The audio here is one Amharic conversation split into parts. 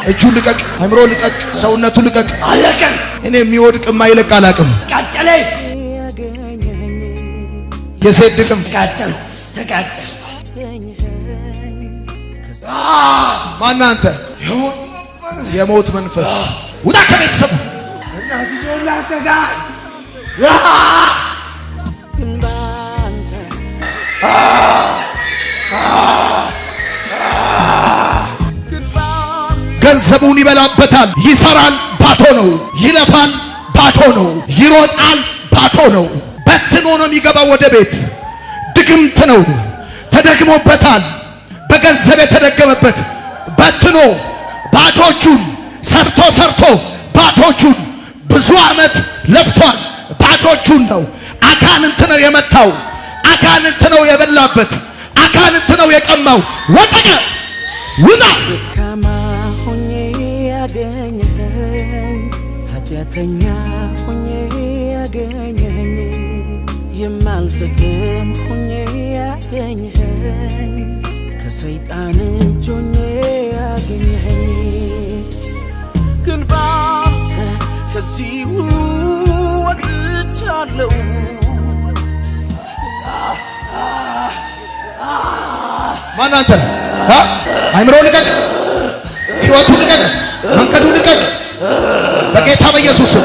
እጁ ልቀቅ፣ አይምሮ ልቀቅ፣ ሰውነቱ ልቀቅ። አለቀን። እኔ የሚወድቅ የማይለቅ አላቅም። ቃጠለኝ። የሴት ድግም ተቃጠሉ ተቃጠሉ። ማነህ አንተ? የሞት መንፈስ ውጣ ከቤተሰቡ። እናትየውን ላሰጋት። ገንዘቡን ይበላበታል። ይሰራል፣ ባዶ ነው። ይለፋል፣ ባዶ ነው። ይሮጣል፣ ባዶ ነው። በትኖ ነው የሚገባው ወደ ቤት። ድግምት ነው፣ ተደግሞበታል። በገንዘብ የተደገመበት በትኖ ባዶ እጁን ሰርቶ ሰርቶ ባዶ እጁን ብዙ ዓመት ለፍቷል። ባዶ እጁን ነው። አጋንንት ነው የመታው። አጋንንት ነው የበላበት። አጋንንት ነው የቀማው። ወደቀ። ውጣ! ደካማ ሆኜ ያገኘኸኝ፣ ኃጢአተኛ ሆኜ ያገኘኸኝ፣ የማልጠቅም ሆኜ ያገኘኸኝ፣ ከሰይጣን እጅ ሆኜ ያገኘኸኝ፣ ግን ባንተ ከዚህ ሁሉ ወጥቻለሁ። ማን አንተ? አይምሮ ልቀቅ፣ ህይወቱ ልቀቅ፣ መንገዱ ልቀቅ። በጌታ በኢየሱስ ስም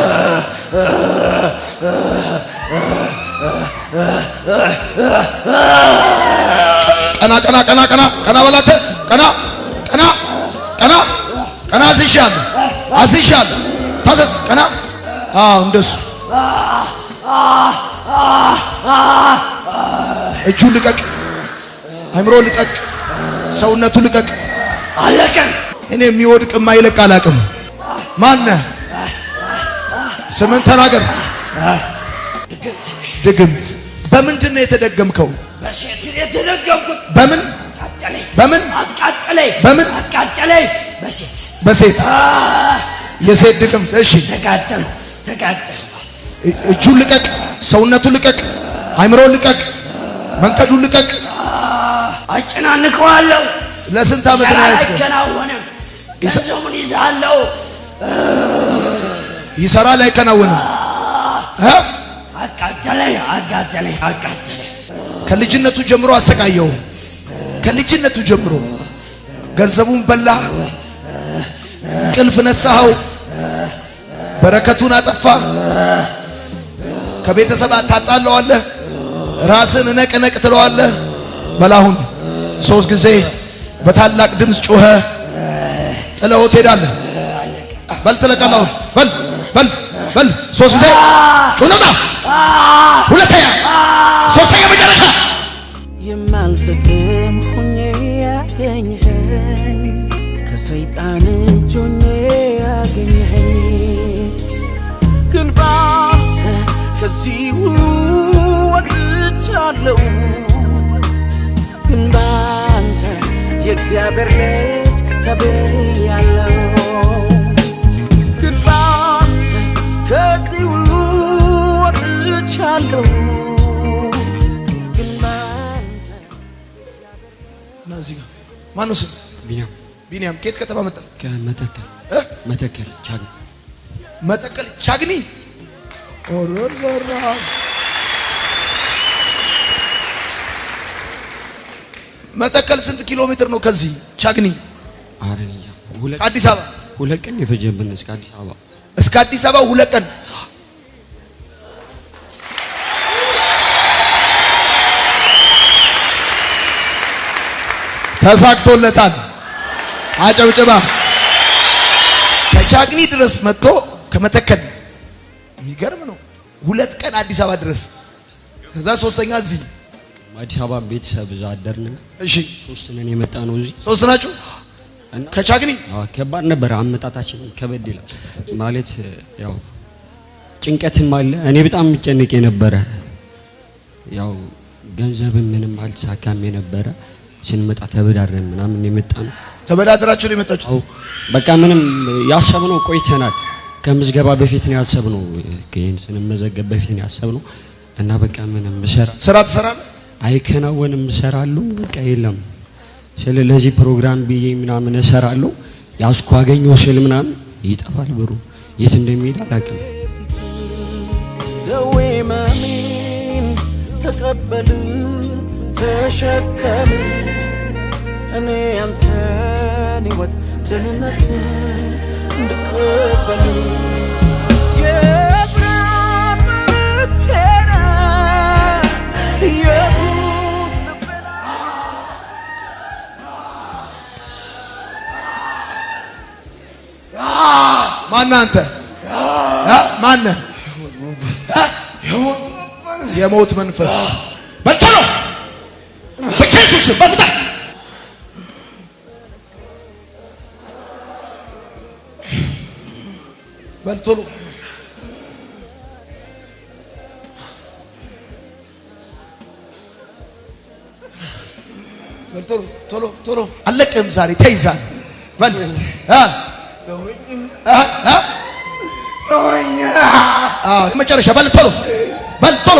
ቀና ቀና ቀና ቀና ቀና በላተ ቀና ቀና ቀና ቀና። አዝዣለሁ፣ አዝዣለሁ። ታዘዝ። ቀና። አዎ እንደሱ። እጁ ልቀቅ፣ አይምሮ ልቀቅ፣ ሰውነቱ ልቀቅ። አለቀን። እኔ የሚወድቅ የማይለቅ አላቅም። ማነህ? ስምን ተናገር። ድግምት። በምንድን ነው የተደገምከው? በሴት የተደገምኩት። በምን? አቃጠለኝ። በምን? አቃጠለኝ። በምን? አቃጠለኝ። በሴት። በሴት፣ የሴት ድግምት። እሺ። ተቃጠሉ ተቃጠሉ። እጁን ልቀቅ፣ ሰውነቱ ልቀቅ፣ አይምሮ ልቀቅ፣ መንገዱ ልቀቅ። አጨናንቀዋለሁ። ለስንት ዓመት ነው ያዝከው? አይከናወንም። ገንዘቡን ይዛለሁ። ይሰራል፣ አይከናወንም። እ? አቃጠለኝ አቃጠለኝ አቃጠለኝ። ከልጅነቱ ጀምሮ አሰቃየው። ከልጅነቱ ጀምሮ ገንዘቡን በላ፣ እንቅልፍ ነሳኸው፣ በረከቱን አጠፋ። ከቤተሰብ ታጣለዋለህ፣ ራስን እነቅ እነቅ ትለዋለህ። በላሁን 3 ጊዜ በታላቅ ድምፅ ጮኸ፣ ጥለው ትሄዳለህ። በል ትለቃለህ። አሁን በል በል በል 3 ጊዜ ጩኸ፣ ሁለተኛ፣ ሶስተኛ፣ መጨረሻ። የማልጠቅም ሆኜ ያገኘኸኝ፣ ከሰይጣን እጅ ሆኜ ያገኘኸኝ፣ ግን ባንተ ከዚህ ሁሉ ወጥቻለሁ። ግን ባንተ የእግዚአብሔር ልጅ ተብያለሁ። ግን ባንተ ከዚህ ሁሉ ወጥቻለሁ። ግን ባንተ እና እዚህ ጋር ማነው ስም? ቢኒያም። ቢኒያም። ከየት ከተማ መጣ? ከመተከል። እ? መተከል ቻግኒ። መተከል ቻግኒ። ኦሮሮራ። መተከል ስንት ኪሎ ሜትር ነው ከዚህ ቻግኒ? ኧረ እኔ እንጃ። ከአዲስ አበባ? 2 ቀን የፈጀብን እስከ አዲስ አበባ። እስከ አዲስ አበባ 2 ቀን። ተሳክቶለታል። አጨብጭባ። ከቻግኒ ድረስ መጥቶ ከመተከል የሚገርም ነው። 2 ቀን አዲስ አበባ ድረስ፣ ከዛ ሶስተኛ እዚህ። አዲስ አበባ ቤተሰብ እዛ አደርን። እሺ። 3 ነን የመጣ ነው እዚህ። 3 ናችሁ? እና ከቻግኒ? አዎ፣ ከባድ ነበር አመጣጣችን፣ ከበድ ይላል ማለት ያው ጭንቀትም አለ። እኔ በጣም የምጨነቅ የነበረ ያው ገንዘብም ምንም አልተሳካም የነበረ፣ ስንመጣ ተበዳድረን ምናምን የመጣ ነው። ተበዳድራችሁ ነው የመጣችሁት? አዎ፣ በቃ ምንም ያሰብነው ቆይተናል። ከምዝገባ በፊት ነው ያሰብነው፣ ይሄን ስንመዘገብ በፊት ነው ያሰብነው። እና በቃ ምንም እሰራ ስራ ትሰራለህ? አይከናወንም፣ እሰራለሁ በቃ የለም። ስለዚህ ፕሮግራም ብዬ ምናምን እሰራለሁ፣ ያዝኩ አገኘሁ ስል ምናምን ይጠፋል ብሩ፣ የት እንደሚሄድ አላውቅም። ደዌ ሕመሜን ተቀበል ተሸከም፣ እኔ ያንተን ሕይወት ደህንነትን እንድቀበል። የብርሃን መልእክቴ ነህ ኢየሱስ ልቤን። ማነህ አንተ? ማነህ? የሞት መንፈስ በል ቶሎ፣ በኢየሱስ ስም በል ውጣ። በል ቶሎ፣ በል ቶሎ ቶሎ ቶሎ። አለቅህም ዛሬ ተይዛል። በል እ እ እ አዎ የመጨረሻ፣ በል ቶሎ፣ በል ቶሎ።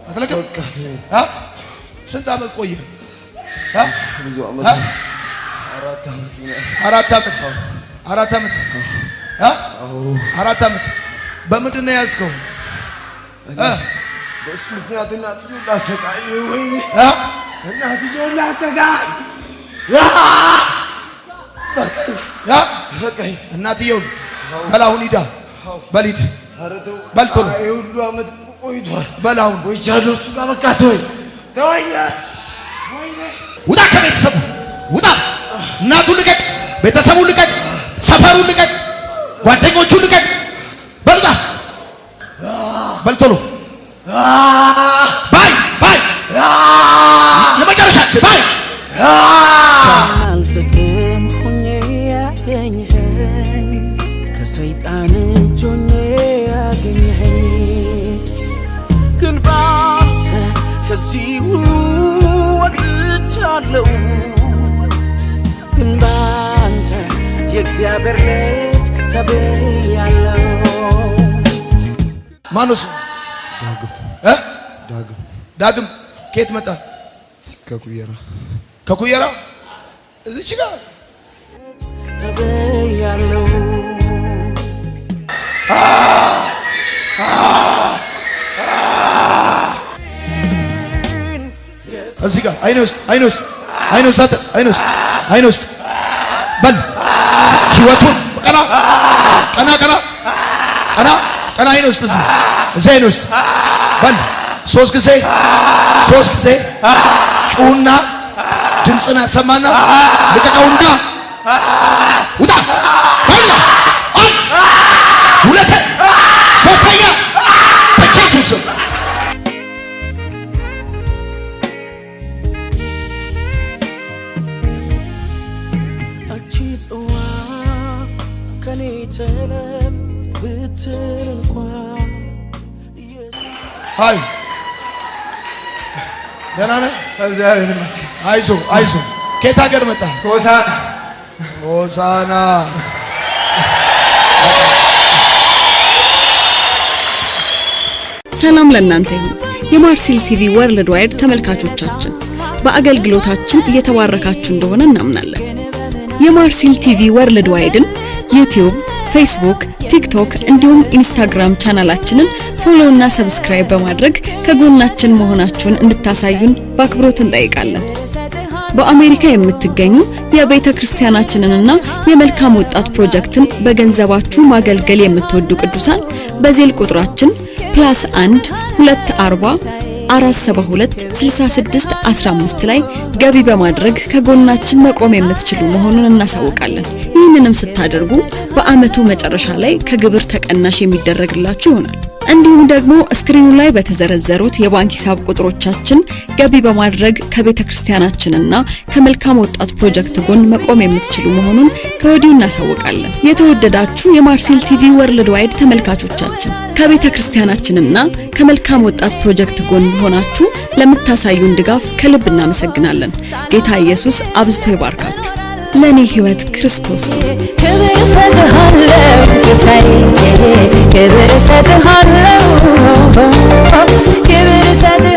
አትለቅም። እ ስንት ዓመት ቆየ? እ እ 4 ዓመት፣ 4 ዓመት፣ እ 4 ዓመት። በምንድን ነው የያዝከው? እ በእሱ ምክንያት እናትየውን ላሰቃይ፣ ወይኔ። እ እናትየውን ላሰቃይ። እ በቃኝ። እናትየውን። በል አሁን ሂዳ፣ በል ሂድ። ኧረ ተው። በል ቶሎ። ይሄ ሁሉ ዓመት ቆይቷል። በል አሁን። ቆይቻለሁ እሱ ጋር። በቃ ተወኝ፣ ተወኝ፣ ወይኔ። ውጣ፣ ከቤተሰቡ ውጣ። እናቱን ልቀቅ፣ ቤተሰቡን ልቀቅ፣ ሰፈሩን ልቀቅ፣ ጓደኞቹን ልቀቅ። በል ውጣ፣ በል ቶሎ። Bye bye፣ የመጨረሻ bye። አልጥቅም ሆኜ ያገኘኸኝ፣ ከሰይጣን እጅ ሆኜ ያገኘኸኝ፣ ግን ባንተ ከዚህ ሁሉ ወጥቻለሁ። ግን ባንተ የእግዚአብሔር ልጅ ተብያለሁ። ማነው ስሙ? ዳግም። እ? ዳግም። ዳግም ከየት መጣ? ከኩየራ። ከኩየራ እዚች ጋር። ተብያለሁ። እዚህ ጋር አይኔ ውስጥ፣ አይኔ ውስጥ፣ አይኔ ውስጥ፣ አንተ አይኔ ውስጥ፣ አይኔ ውስጥ። በል ህይወቱን። ቀና ቀና ቀና ቀና ቀና። አይኔ ውስጥ፣ እዚህ፣ እዚህ አይኔ ውስጥ። በል ሶስት ጊዜ፣ ሶስት ጊዜ ጩሁና ድምፅን አሰማና ልቀቀውና ውጣ። በል አንድ፣ ሁለት፣ ሶስተኛ፣ በኢየሱስ ስም። እቺ ጽዋ ከኔ ተለፍ ብትል እንኳ Hi፣ ደህና ነህ? እግዚአብሔር ይመስገን። አይዞ አይዞ። ከየት ሀገር መጣ? ሆሳዕና። ሆሳና። ሰላም ለእናንተ ይሁን። የማርሲል ቲቪ Worldwide ተመልካቾቻችን፣ በአገልግሎታችን እየተባረካችሁ እንደሆነ እናምናለን። የማርሲል ቲቪ Worldwide ን ዩቲዩብ፣ ፌስቡክ፣ ቲክቶክ እንዲሁም ኢንስታግራም ቻናላችንን follow እና subscribe በማድረግ ከጎናችን መሆናችሁን እንድታሳዩን በአክብሮት እንጠይቃለን። በአሜሪካ የምትገኙ የቤተ ክርስቲያናችንንና የመልካም ወጣት ፕሮጀክትን በገንዘባችሁ ማገልገል የምትወዱ ቅዱሳን በ Zelle ቁጥራችን +1 240 472 66 15 ላይ ገቢ በማድረግ ከጎናችን መቆም የምትችሉ መሆኑን እናሳውቃለን። ይህንንም ስታደርጉ በአመቱ መጨረሻ ላይ ከግብር ተቀናሽ የሚደረግላችሁ ይሆናል። እንዲሁም ደግሞ screen ኑ ላይ በተዘረዘሩት የባንክ ሂሳብ ቁጥሮቻችን ገቢ በማድረግ ከቤተ ክርስቲያናችንና ከመልካም ወጣት ፕሮጀክት ጎን መቆም የምትችሉ መሆኑን ከወዲሁ እናሳውቃለን። የተወደዳችሁ የማርሲል ቲቪ Worldwide ተመልካቾቻችን፣ ከቤተ ክርስቲያናችንና ከመልካም ወጣት ፕሮጀክት ጎን ሆናችሁ ለምታሳዩን ድጋፍ ከልብ እናመሰግናለን። ጌታ ኢየሱስ አብዝቶ ይባርካችሁ። ለእኔ ሕይወት ክርስቶስ ነው። ክብር እሰጥሃለሁ ጌታዬ፣ ክብር እሰጥሃለሁ፣ ክብር እሰጥሃለሁ።